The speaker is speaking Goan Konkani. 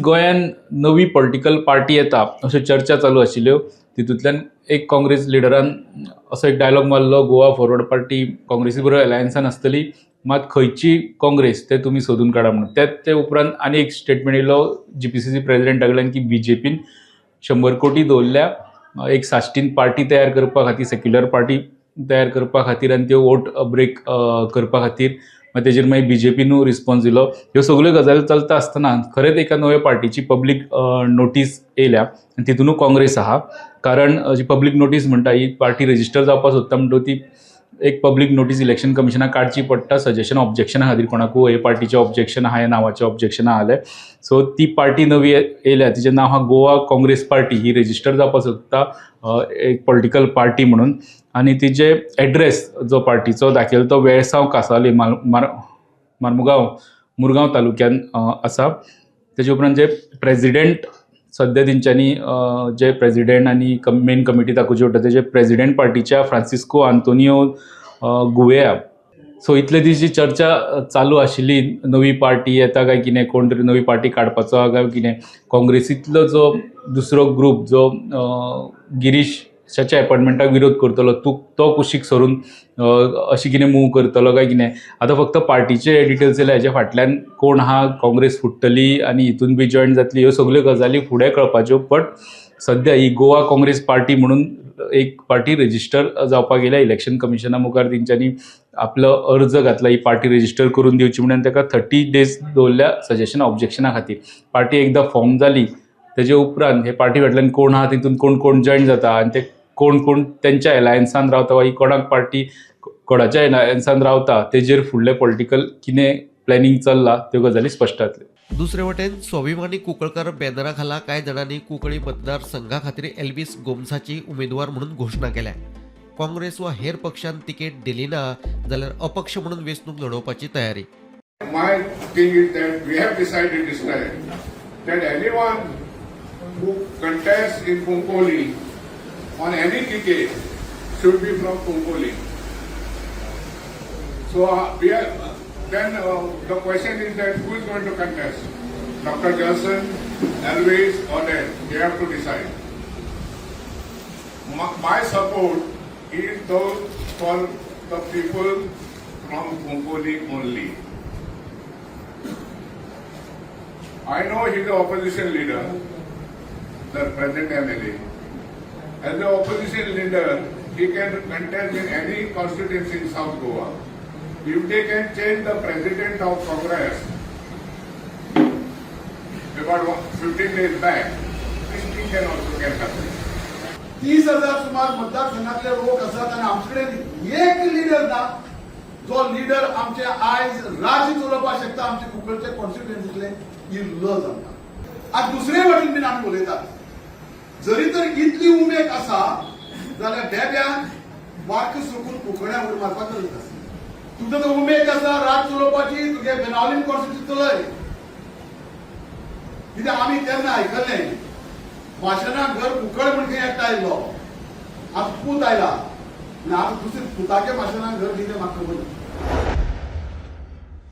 गोंयान नवी पॉलिटिकल पार्टी येता अश्यो चर्चा चालू आशिल्ल्यो. तितूंतल्यान एक काँग्रेस लिडरान असो एक डायलॉग मारलो, गोवा फॉरवर्ड पार्टी काँग्रेसी बरोबर अलायन्सान आसतली, मात खंयची काँग्रेस ते तुमी सोदून काडा म्हणून. ते उपरांत आनी एक स्टेटमेंट येयलो जीपीसीसी प्रेजिडेंटा कडल्यान की बीजेपीन 100 कोटी दवरल्या एक साश्टीन पार्टी तयार करपा खातीर, सेक्युलर पार्टी तयार करपा खातीर आनी त्यो वोट ब्रेक करपा खातीर. मागीर तेजेर मागीर बीजेपीनूय रिस्पॉन्स दिलो. ह्यो सगल्यो गजाली चलता आसतना खरेंच एका नव्या पार्टीची पब्लीक नोटीस येयल्या आनी तितूनूय काँग्रेस आहा. कारण जी पब्लीक नोटीस म्हणटा, ही पार्टी रजिस्टर जावपाक सोदता म्हणटकूच ती एक पब्लीक नोटीस इलेक्शन कमिशनाक काडची पडटा सजेशन ऑब्जेक्शना खातीर. कोणाकूय हे पार्टीचें ऑब्जेक्शन आहा, ह्या नांवाचें ऑब्जेक्शन आहा जाल्यार. सो ती पार्टी नवी येयल्या, तिचें नांव आहा गोवा काँग्रेस पार्टी. ही रजिस्टर जावपाक सोदता एक पॉलिटिकल पार्टी म्हणून आनी तिजे एड्रेस जो पार्टीचो दाखयलो तो वेळसांव कासावली मार्मुगांव मुरगांव तालुक्यान आसा. तेजे उपरांत जे प्रेजिडेंट सद्या तेंच्यांनी जे प्रेजिडेंट आनी मेन कमिटी दाखोवची पडटा, तेजे प्रेजिडेंट पार्टीच्या फ्रांसिस्को आंतोनियो गुवेया. सो इतले दीस जी चर्चा चालू आशिल्ली, नवी पार्टी येता काय कितें, कोण तरी नवी पार्टी काडपाचो आहा काय कितें, काँग्रेसींतलो जो दुसरो ग्रूप जो गिरीशाच्या एपॉयटमेंटाक विरोध करतलो तो कुशीक सरून अशी कितें मूव करतलो काय कितें. आतां फक्त पार्टीचे डिटेल्स येयल्या, हेच्या फाटल्यान कोण आहा, काँग्रेस फुट्टली आनी हितून बी जॉयन जातली, ह्यो सगल्यो गजाली फुडें कळपाच्यो. बट सद्या ही गोवा काँग्रेस पार्टी म्हणून एक पार्टी रजिस्टर जावपाक गेल्या. इलेक्शन कमिशना मुखार तेंच्यांनी आपलो अर्ज घातला ही पार्टी रजिस्टर करून दिवची म्हणून. ताका 30 डेज दवरल्या सजेशन ऑब्जेक्शना खातीर. पार्टी एकदां फॉर्म जाली तेजे उपरांत हे पार्टी फाटल्यान कोण आहा, तितून कोण कोण जॉयन जाता आनी ते कोण कोण तेंच्या एलायन्सान रावता वा ही कोणाक पार्टी कोणाच्या एलायन्सान रावता, तेजेर फुडलें पॉलिटिकल कितें प्लॅनिंग चल्लां त्यो गजाली स्पश्ट जातल्यो. दुसरे वटेन स्वाभिमानी कुंकळकार बॅनरा खाला कांय जाणांनी कुंकळी मतदारसंघा खातीर एल्वीस गोम्साची उमेदवार म्हणून घोशणा केल्या. काँग्रेस वा हेर पक्षान तिकेट दिली ना जाल्यार अपक्ष म्हणून वेंचणूक लढोवपाची तयारी. My thing is that we have decided this time that anyone who contests in Cuncolim on any ticket should be from Cuncolim. So then the question is that who is going to contest? Dr. Johnson, Elvis or them? They have to decide. My support is those for the people from Cuncolim only. I know he is the opposition leader, the present MLA. As the opposition leader, he can contest in any constituency in South Goa. If they can change the president of Congress about 15 days back, this thing can also can happen. 30,000 सुमार मतदारसंघातले लोक आसात आनी आमचे कडेन एक लिडर ना, जो लिडर आमचे आयज राज्य चलोवपाक शकता. आमचे कुंकळचे कॉन्स्टिट्युएन्सीतले ही लज आमकां. आनी दुसरे वटेन बीन आमी उलयतात, जरी तर इतली उमेद आसा जाल्यार बेब्यान वारक सुकून कुंकळ्या उडी मारपाक गरज आसा. तुमकां तर उमेद आसा राज चलोवपाची, तुगे बेनावलीम कॉन्स्टिट्युएन्सी चलय. कित्याक आमी तेन्ना आयकल्लें, माशेना घर कुंकळ म्हण खंय एकटा आयल्लो, आतां पूत आयला आनी आतां दुसरे पुताचे माशेना घर कितें म्हाका खबर ना.